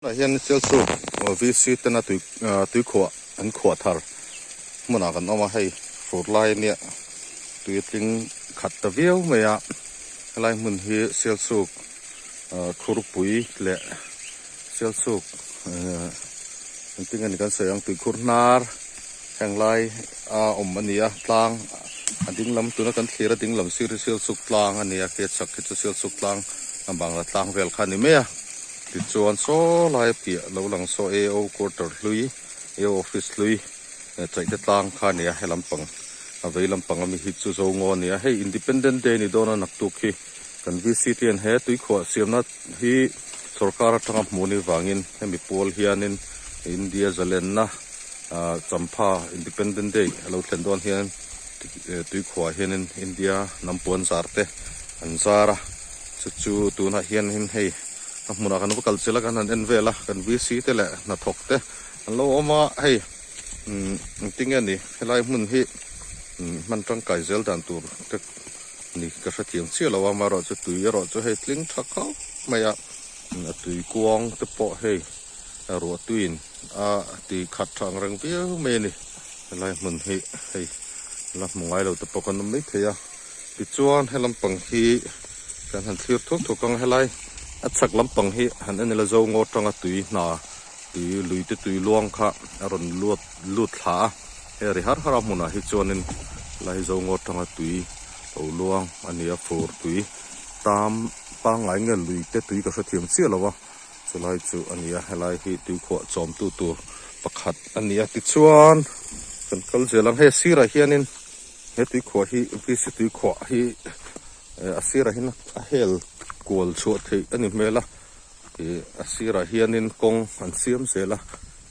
Tunah hian Sialsuk VC tena tui tuikhuah an khuah thar hmunah kan awm a, hei fur lai ania tui a tling khat ta viau mai a, helai hmun hi Sialsuk khurpui leh Sialsuk engtin nge ni kan sawi ang tuikhur hnar heng lai a awm a ni a, tlang a ding lam tuna kan thlir a ding lam sir hi Sialsuk tlang a ni a, khi a chhak khi chu Sialsuk tlang a bangla tlang vel kha a ni mai a. Tichuan saw lai piah lo lang saw AO quarter hlui, AO office hlui chaihte tlang kha a ni a, he lampang a vei lampang ami hi chu zo ngaw a ni a, hei Independent Day ni dawn a naktuk hi kan VC te hian he tuikhuah siamna hi sorkar atanga hmuh ni vangin hemi pawl hianin India zalenna champha Independent Day a lo thlen dawn hian tuikhuah hianin India hnam puan zar te an zar a. Chu chu tunah hianin hei a hmunah kan va kal chilh a kan han en vel a kan VC te leh hnathawk te an lo awm a hei umm engtin nge ni helai hmun hi umm hman tangkai zel dan tur te ni ka hrethiam chiah lo a amaherawhchu tui erawh chu hei tling tha khawp mai a a tui kuang te pawh hei ruah tuiin a ti khat tha ang reng viau mai a ni helai hmun hi hei la hmu ngai lo te pawh kan awm maithei a. Tichuan he lampang hi kan han thlir thuk thuk ang helai a chhak lampang hi han en ila zo ngaw tanga tui hna tui lui te tui luang kha a rawn luat lut thla a hei ri har har a hmunah hi chuanin helai hi zo ngaw tanga tui lo luang a ni a fur tui tam pangngai nge lui te tui ka hrethiam chiah lo a chulai chu a ni a helai hi tuikhuah chawmtu tur pakhat a ni a tichuan kan kal zel ang hei a sirah hianin. He tuikhuah hi VC tuikhuah hi a sirah hian a hel kual chhuah theih a ni hmel a ih a sirah hianin kawng an siam zel a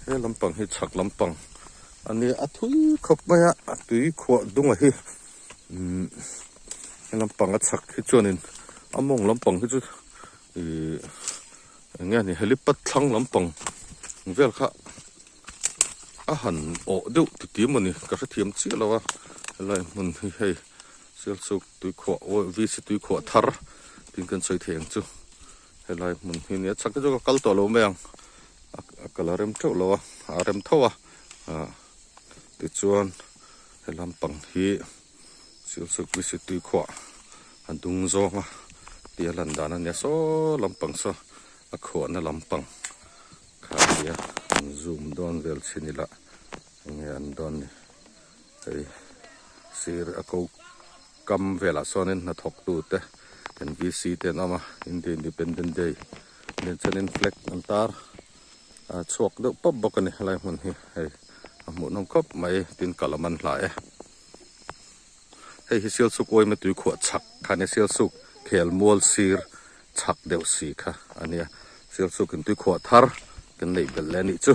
he lampang hi chhak lampang a nia a thui khawp mai a a tuikhuah dunga hi umm he lampang a chhak hi chuanin a mawng lampang hi chu ih eng nge ni helipad thlang lampang vel kha. A han awh deuh ti ti maw ni ka hrethiam chiah lo a helai hmun hi hei Sialsuk tuikhuah aw VC tuikhuah thar tin kan sawi thei ang chu helai hmun hi nia chak te chu ka kal tawh lo mai ang a kal a rem teuh lo a a rem tho a ah tichuan he lampang hi Sialsuk VC tuikhuah a dung zawng a tia lan dan a nia saw lampang saw a khuahna lampang. Kha nia an zoom dawn vel chhin ila enge an dawn ni hei sir a ko kam velah sawnin hnathawk tu te kan VC te an awm a India Independent Day nen chuanin flag an tar a chhuak deuh pawp bawk a ni helai hmun hi hei a hmuhnawm khawp mai tin kal a man hla e hei hi Sialsuk uaima tuikhuah chhak kha nia Sialsuk khel mual sir chhak deuh si kha a nia. Sialsuk in tuikhuah thar kan neih belh leh a nih chu.